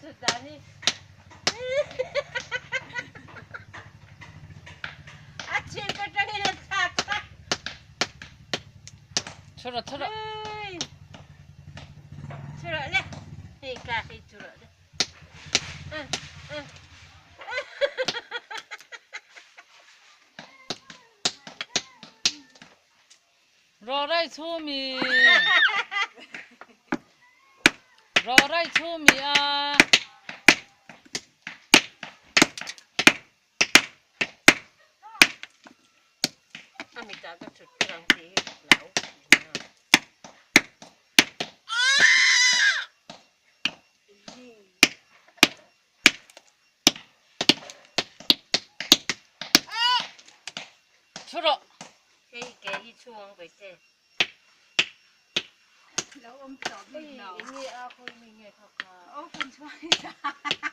Thut dan hi a chhip atangin a thlak a. Thu rawh thu rawh. Thu rawh le. Hei ka hei thu rawh le. Rawrai chhumi Rawrai chhumi a. A mitah ka thut tir ang tih hi hlau thin a. Thu rawh. Hei ke hi chhung ve che. Lo awm tawh bik lo. Enge a khawi mi nge kha kha. Aw kan chhuak.